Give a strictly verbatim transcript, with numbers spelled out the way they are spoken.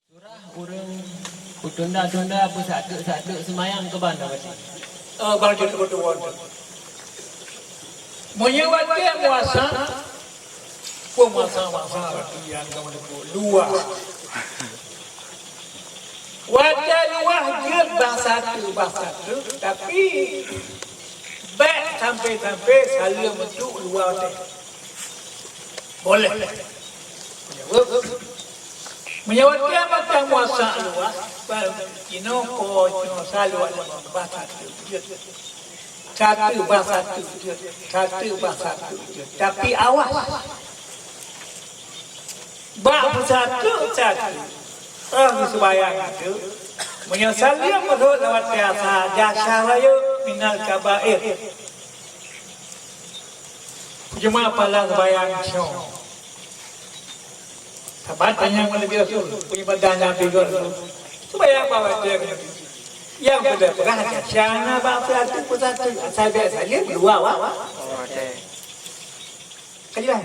Surah ureuëng peutunda-tunda, peusateuk-sateuk seumayang keuban na baca. Eh, bang jeuet beutôi. Meunyoe watée muasa, peue muasa-muasa lagée nyang ka meuneupeue luwa. Watée luwa jeuet basa teuk, basa teuk, tapi bék sampai-sampai saleuem duek luwa watée. Boleh. Meunyoe watée mata muasa luwa, inoe po, inoe sa luwa, basa teuk jeuet. Sateuk basa teuk jeuet, sateuk basa teuk jeuet. Tapi awas. Bak beusateuk-sateuk, eh, seubayang teuk. Meunyoe saleuem rhot lewat biasa, jasa rayeuk minal kabair. Cuma pala seubayang syok. Saban tanyong Nabi Rasul, peuibadah Nabi Rasul. Seubayang bak watée Nabi. Nyang peugah-peugah jasa na bak beusateuk-beusateuk, asai bék saleuem luwa wa. Kajian.